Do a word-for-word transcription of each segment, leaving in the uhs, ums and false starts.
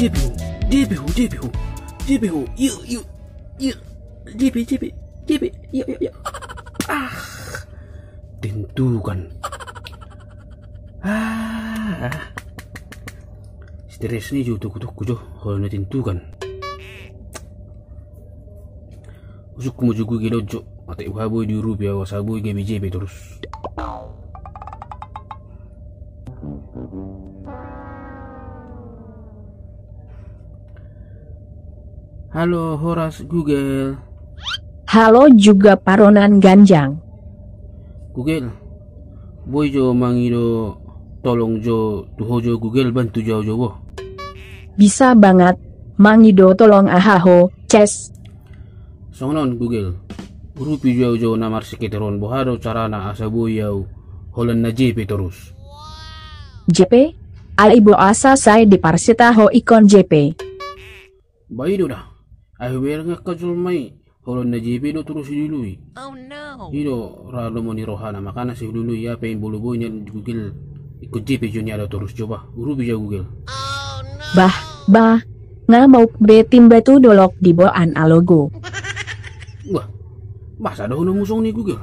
J P ho, J P ho, J P ho, J P ho, yuk, yuk, yuk, J P, J P, J P, yuk, yuk, yuk. Ah, tentukan. Ah, stres ni jo, tuku-tuku jo, kalau na tentukan. Usuk mo jo Google on jo, ate uha boi diurupi au asa boi gabe J P torus. Halo, horas Google. Halo juga paronan ganjang. Google, boi jo mangido tolong jo tu ho jo Google, bantu jo au jo bo. Bisa banget, mangido tolong aha ho, ces. Songon on Google, urupi jo au jo na marseketer on, boha do carana asa boi au holan na J P torus. J P? Ai boasa sai diparsitaho ingkon J P? Ba i do da. Ai hubereng angka jolma i, holan na J P do torus dilului. I do ra lomo ni rohana, makana sai dilului, ia pe molo boi nian Google ingkon J P jo nian do torus, coba urupi jo Google. Bah, bah, nga mauk be timba tu dolok diboan alogo. Wah, masa dohononmu songon i Google?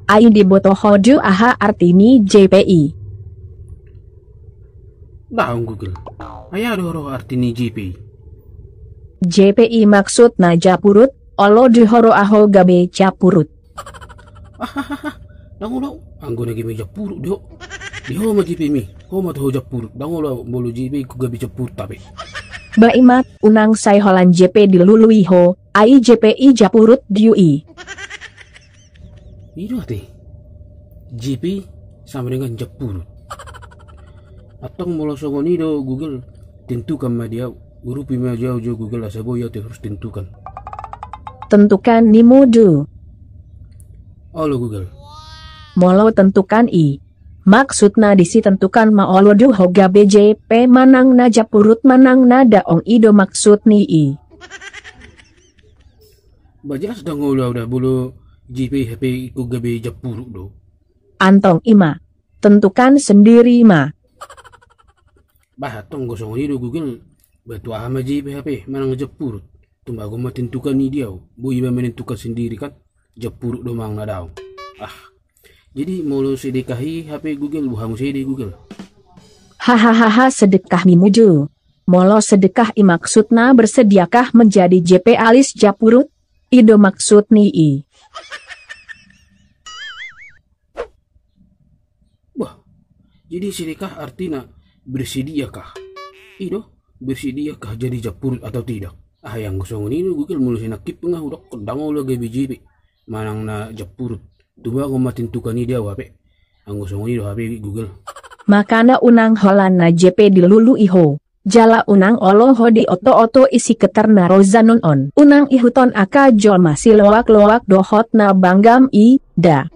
Ai diboto ho do aha arti ni J P i? Daong Google. Ai aha do ro arti ni J P i? J P i maksudna japurut, olo do ho ro ahu gabe japurut. Ahahaha. Ndang olo, anggo na gabe japurut do ho. Di ho ma J P mi, ho ma tu ho japurut. Ndang olo molo J P i ingkon gabe japurut hape. Ba i ma, unang sai holan J P dilului ho, ai J P i japurut do i. I do ate. J P sama dengan japurut. Antong molo songon i do Google, tentukan ma di au. Urupi ma jo au jo Google asa boi au torus tentukan. Tentukan ni mudu. Olo Google. Molo tentukan i, maksudna disi tentukan ma olo do ho gabe J P manang na japurut manang na daong, i do maksud ni i. Ba jelas ndang olo au da molo J P i hape ingkon gabe japurut do. Antong i ma. Tentukan sendiri ma. Bah, antong anggo songon i do Google, ba tu aha ma J P hape manang japurut? Tumbagon ma tentukan i di au, boi iba menentukan sendiri kan, japurut do manang na daong. Ah. Jadi molo sedekah i hape Google, boha muse di Google? Hahahaha, sedekah ni mudu. Molo sedekah i maksudna bersediakah menjadi J P alias japurut? I do maksud ni i. Bah, jadi sedekah artina bersediakah? I do, bersediakah jadi japurut atau tidak? Ah, anggo songon i do Google, molo sai nangkin pe nga hudok ndang olo gabe J P manang na japurut. Tumbagon ma tentukan i di au hape. Anggo songon i do hape Google. Makana unang holan na J P dilului ho. Jala unang olo ho dioto-oto i seketer na ro zanon on. Unang ihuthon angka jolma siloak-loak dohot na banggam i da.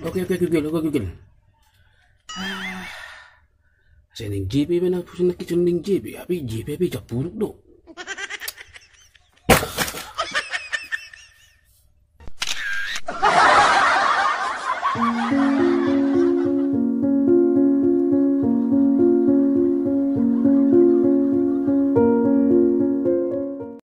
Oke, oke, Google, oke, Google. Ah, sai naeng J P i, mana pusing nangkin, sai naeng J P i, hape J P i hape japurut do.